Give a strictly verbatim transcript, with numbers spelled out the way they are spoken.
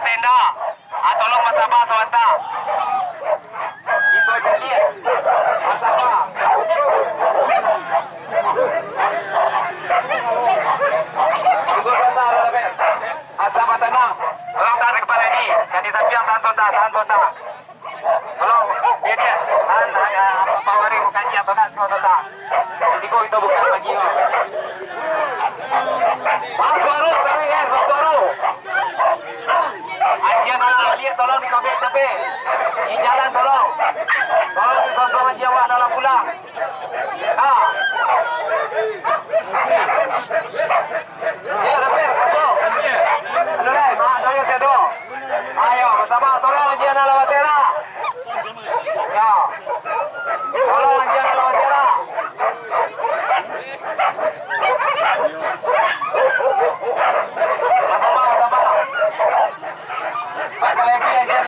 Tenda. Ah, tolong basaba sabanta. Kito caliak. Basaba. Tunggu sabanta, Raben. Asaba tanang. Tolong tahan ka kepala ni. Kani sampiang tahan sontak, tahan sontak. Tolong, dia, dia. Tahan, tahan, ah, apa, apa, waring, bukan dia, tolong, tolong, tolong. Di siko kito bukan lagi, oh. Mas Waru, tarik, eh, Mas Waru. Ajian anak baliak, tolong dikobek tepi. Di jalan, tolong. Tolong disonsong ajian awak dalam pulang. Ah. Ya, Rafael, masuk. Aduh, eh, mak saya sedo. Ayo, bersama, tolong ajian anak baliak lah. Ya. Tolong ajian anak baliak lah. Bersama, bersama. Pakai lagi ajian